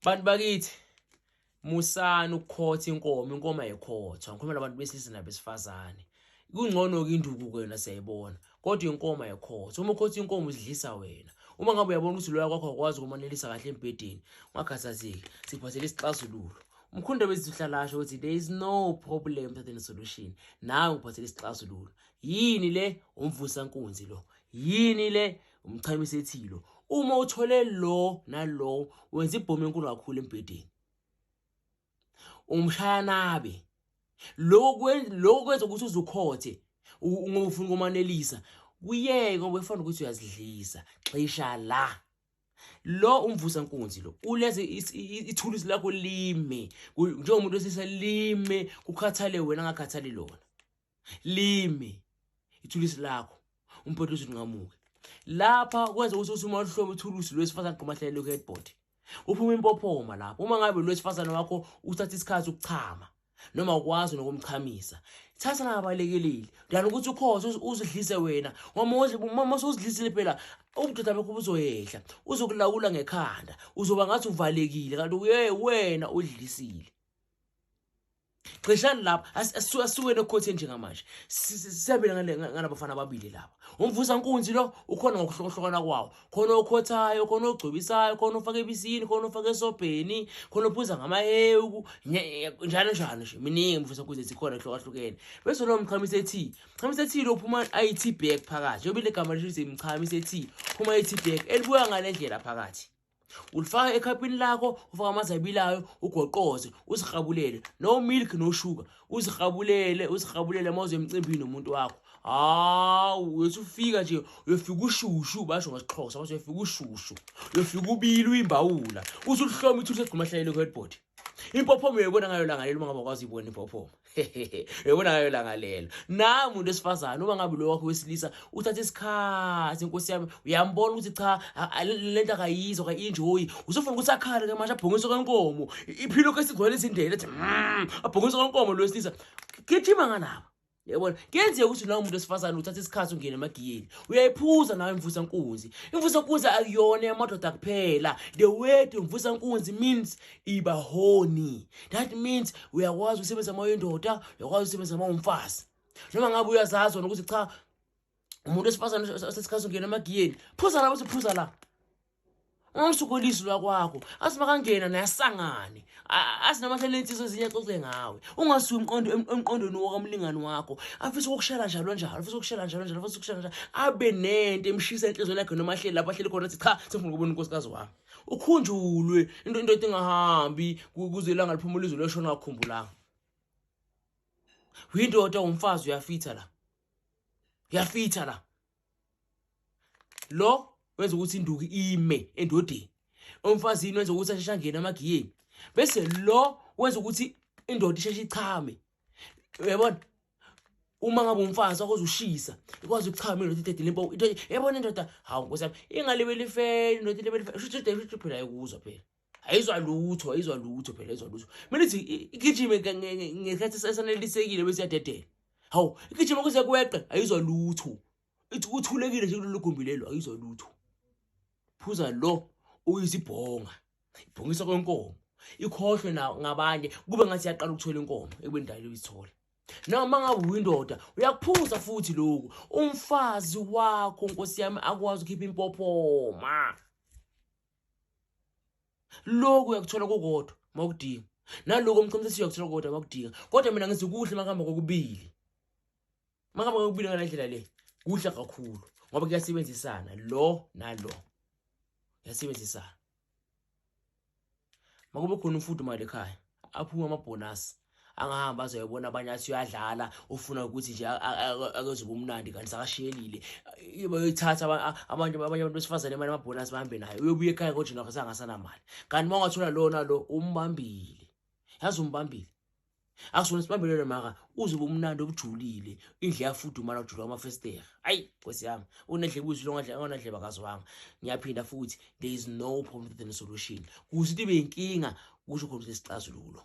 Bantu bakithi, musani ukukhotha inkomo, inkomo ayikhothwa. Ngikhuluma nabantu besilisa nabesifazane. Kungcono-ke induku-ke yona siyayibona, kodwa inkomo ayikhothwa. Uma ukhotha inkomo uzidlisa wena. Uma ngabe uyabona ukuthi loya kwakho awukwazi ukumanelisa kahle embhedeni, ungakhathazeki, sikuphathele isixazululo. Umkhulu Ndabezitha uhlala asho ukuthi there is no problem without any solution. Nawe ngiphathele isixazululo. Yini le? Umvusankunzi lo. Yini le? Umchamisa ethilo. Uma uthole lo nalo wenza ibhomu enkulu kakhulu embhedeni. Umshaya nabe. Lokho kwenza ukuthi uzukhothe ngoba ufuna ukumanelisa. Kuyeke ngoba ufana ukuthi uyazidlisa. Xisha la. Lo umvusa nkunzi lo uleze ithuluzi lakho lime njengomuntu wesilisa, lime kukhathale wena ngakhathali lona, lime ithuluzi lakho, umphetho uzinqamuke lapha. Kwenza ukuthi uthi uma uhloma ithuluzi lwesifazane gquma hlele ku-headboard, uphuma impophoma lapho. Uma ngabe lwesifazane wakho uthatha isikhathi ukuchama noma ukwazi nokumchamisa, thatha nangabalekeleli dala ukuthi ukhoze uzidlise wena, ngoba uma usuzidlisile phela ubudoda bakho buzoyehla, uzokulawula ngekhanda, uzoba ngathi uvalekile kanti uye wena udlisile. Xeshani lapha, asisukeni ekhotheni njengamanje, sisabele ngalabafana ababili laba. Umvusa nkunzi lo ukhona ngokuhlukahlukana kwawo, khona okhothayo, khona ogcobisayo, khona ofaka ebisini, khona ofaka esobheni, khona ophuza ngamahewu, njalo njalo nje. Miningi imvusa nkunzi zikhona ehlukahlukene. Bese lo mchamise tea, mchamise tea lo phuma ayi-tea bag phakathi, njengoba ile gama lisho ukuthi mchamise tea, phuma i-tea bag elibuya ngale ndlela phakathi. Ulifaka ekhaphini lakho, ufaka amanzi abilayo, ugoqoze, uzihabulele, no milk, no sugar, uzihabulele, uzihabulele. Uma uze emcimbini nomuntu wakho, hawu, uyothi ufika nje uyofika ushushu, basho ngesiXhosa bathi uyofika ushushu, uyofika ubili uyimbawula. Uthi uhloma ithuluzi egquma hlalele ku-headboard, impophoma uyayibona ngayo langa lelo. Uma ngabe wakwazi uyibona impophoma, uyayibona ngayo langa lelo. Nawe muntu wesifazane, uma ngabe lo wakho wesilisa uthatha isikhathi, inkosi yami, uyambona ukuthi cha, le nto akayizwa, ka-enjoyi, usufuna ukuthi akhale ke manje, abhongise kwenkomo, iphilo ke sigcwele izindela, ethi abhongise kwenkomo lo wesilisa. Gijima ngalaba, yabona kuyenzeka ukuthi nawe umuntu wesifazane uthatha isikhathi ungene emagiyeni, uyayiphuza nawe imvusa nkunzi. Imvusa nkunzi akuyona yamadoda kuphela. The word imvusa nkunzi means iba horny. That means uyakwazi ukusebenzisa uma uyindoda, uyakwazi ukusebenzisa uma umfazi, noma ngabe uyazazi wena ukuthi cha, umuntu wesifazane osesikhathi ungena emagiyeni, phuza la, uthi phuza la, ungamsukolisi lwakwakho, athi makangena naye asangane, athi noma hlele insizwa ezinye axoxe ngawe, ungasuki umqondo emqondweni wokamlingani wakho, afise ukukushela njalo njalo, afise ukukushela njalo njalo, afise ukukushela njalo, abe nento emshisa enhliziyweni yakhe, noma ahleli lapho ahleli khona, athi cha, sengifuna ukubona unkosikazi wami, ukhunjulwe into ethi ingahambi kuze ilanga liphumule izulu leshona ungakukhumbulanga. Uyindoda, umfazi, uyafitha la, uyafitha la. Lo wenza ukuthi induku ime endodeni, umfazini wenza ukuthi asheshe angene emagiyeni, bese lo wenza ukuthi indoda isheshe ichame. Uyabona, uma ngabe umfazi wakwazi ushisa, ikwazi ukuchama indoda, idedele impo, yabona indoda, hawu nkosi yami, ingalibeli ifele indoda, ilibeli ifele, shuthi shuthi phela ayikuzwa phela, ayizwa lutho, ayizwa lutho phela, ayizwa lutho. Mina ithi igijime ngesikhathi esanelisekile bese iyadedela. Hawu, igijima kuze kweqe, ayizwa lutho, ithi uthulekile nje kulolu gumbi lelo, ayizwa lutho. Phuza lo uyizibhonga, ibhongisa kwenkomo, ikhohlwe na ngabanye, kube ngathi yaqala ukuthola inkomo ekubeni dala uyithola. Noma ngabe uyindoda, uyakuphuza futhi lokhu, umfazi wakho, nkosi yami, akwazi ukukhipha impophoma. Lokhu uyakuthola kukodwa mawukudinga, nalokhu omchomsisi uyakuthola kodwa mawukudinga, kodwa mina ngithi kuhle makahamba kokubili, makahamba kokubili ngale ndlela le kuhle kakhulu, ngoba kuyasebenzisana lo nalo, kuyasebenzisana. Makube khona umfudumalo ekhaya, aphume amabhonasi, angahamba azoyobona abanye athi uyadlala, ufuna ukuthi nje akezoba umnandi, kanti sakashiyelile, bayoyithatha abantu, abanye abantu besifazane imali, amabhonasi, bahambe nayo, uyobuya ekhaya ngoJanuwari sangasanamali. Kanti uma ungathola lona lo umbambile, yazi umbambile, akusona sibambelele, maka uzobe umnandi obujulile, indlu yafudumala, kujula amafesitela. Ayi nkosi yami, unendlebe uzwile, ongadlebe akazwanga. Ngiyaphinda futhi, there is no problem without a solution. Kuze ukuthi ibe inkinga, kusho khona ukuthi isixazululo.